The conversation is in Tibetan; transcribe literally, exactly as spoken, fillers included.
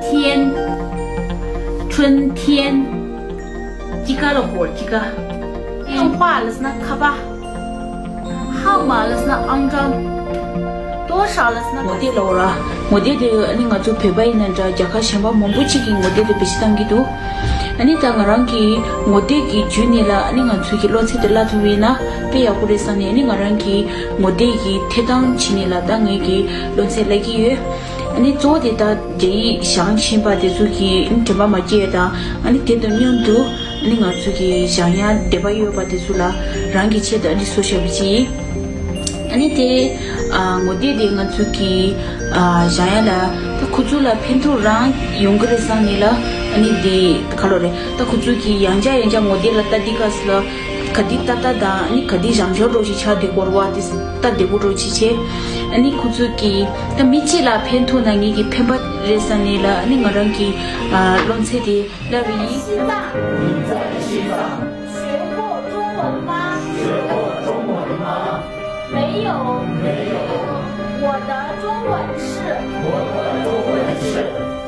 天，春天。 དཀྱིལ་ཁ་ལ་ཧོར་དཀྱིལ་ཁ། ཡང་ཧྭ་ལབ་ན་ཁ་པ། ཧ་མ་ལབ་ན་ཨང་ཀྲང་། ཏོ་ཧྲ་ལབ་ན་ངོ་དེབ་ལབ་ར། ངོ་དེབ་དེ་ཨ་ནི་ང་ཚོ་བོད་པ་ཡིན་ན་འདྲ་རྒྱལ་ཁབ་གཞན་པ་མང་པོ་ཅིག་གིས་ངོ་དེབ་དེ་བེད་སྤྱོད་གཏང་གི་འདུག་ཨ་ནི་ད་ང་རང་གིས་ངོ་དེབ་ཀྱི་བརྒྱུད་ནས་ལ་ཨ་ནི་ང་ཚོ་གི་གློག་ཚད་དེ་བརླག་ཐུབ་པ་ཡིན་ན་དཔེ་ཡག་པོ་རེད་བསམ་ནས་ཨ་ནི་ང་རང་གིས་ངོ་དེབ་ཀྱི་ཐད་གཏོང་བྱས་ནས་ལ་ད་ངའི་གི་གློག་ཚད་བརླག་གི་ཡོད། ཨ་ནི་གཙོ་བོ་དེ་ད་རྒྱ་ཡིག་སྦྱང་བཞིན་པ་དེ་ཚོ་གི་དྲན་པ་མ་སྐྱེས་དང་ཨ་ནི་དེ་དང་མཉམ་དུ་ཨ་ནི་ང་ཚོ་གི་སྦྱང་ཡ་འདོད་པ་ཡོད་པ་དེ་ཚོ་ལ་རང་གི་ཆེད་དུ་ཨ་ནི་བཟོ་བཞག་པ་ཅིག་ཨ་ནི་དེ་ཨ་ངོ་དེབ་དེ་ང་ཚོ་གི་ཨ་སྦྱང་ཡ་ལ་ད་ཁོ་ཚོ་ལ་ཕན་ཐོགས་རང་ཡོང་གི་རེད་བསམ་ནས་ལ་ཨ་ནི་དེ་ག་ལོ་རེད། ད་ཁོ་ཚོ་གི་ཡང་བསྐྱར་ཡང་བསྐྱར་ངོ་དེབ་ལ་ལྟ་དུས་སྐབས་སུ་ལ། ག་དེ་ལྟ་ལྟ་དང་ཨ་ནི་ག་དེ་བཞག་འཇོག་འགྲོ་ཞིག་ཆགས་བསྡད་ཀྱི་ཡོད་རེད་བ། དེ་ལྟ་བདེ་པོ་འགྲོ་ཅིག་བྱས། ཨ་ནི་ཁོ་ཚོ་གིས་ད་མི་གཅིག་ལ་ཕན་ཐོགས་ན་ངེད་ཀྱི་ཕན་པ་རེད་བསམ་ནས་ལ་ཨ་ནི་ང་རང་གི་ཨ་གློག་ཚད་དེ་བརླག་པ་ཡིན། 西藏，你在西藏学过中文吗？学过中文吗？没有。没有。我的中文是。我的中文是。